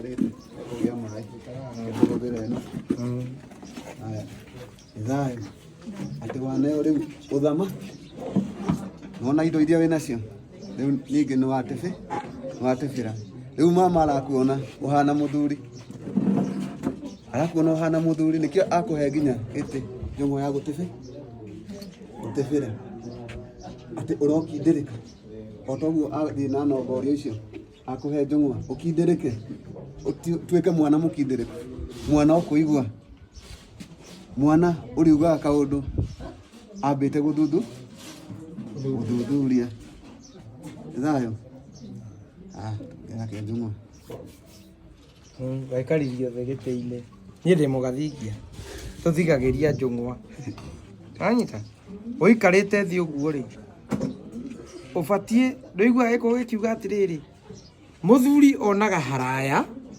Kũgĩa maĩ tũhũthĩre ĩno. Haya, nĩ thayũ. Atĩ waneo rĩu ũthamaki nona indo iria wĩ nacio rĩu ningĩ nĩ watĩbĩ nĩ watĩbĩra rĩu mama arakuona ũhana mũthuri arakuona ũhana mũthuri nĩkĩo akũhe nginya gĩtĩ njũng'wa ya gũtĩbĩ gũtĩbĩra atĩ ũrokindĩrĩka o toguo athiĩ na nongorio icio Akũhe njũng'wa ũkindĩrĩke, ũtuĩke mwana mũkindĩrĩku, mwana ũkũigua, mwana ũriugaga kaũndũ ambĩte gũthuthu gũthuthuria. Nĩ thayũ? Ah, yake njũng'wa. Gaikarithio thĩ gĩtĩ-inĩ. Niĩ ndĩ mũgathingia. Tũthigagĩria njũng'wa. Wanyita? Ũikarĩte thĩ ũguo rĩ, ũbatiĩ, ndũiguaga gĩkũyũ gĩkiuga atĩrĩrĩ, mũthuri onaga haraya.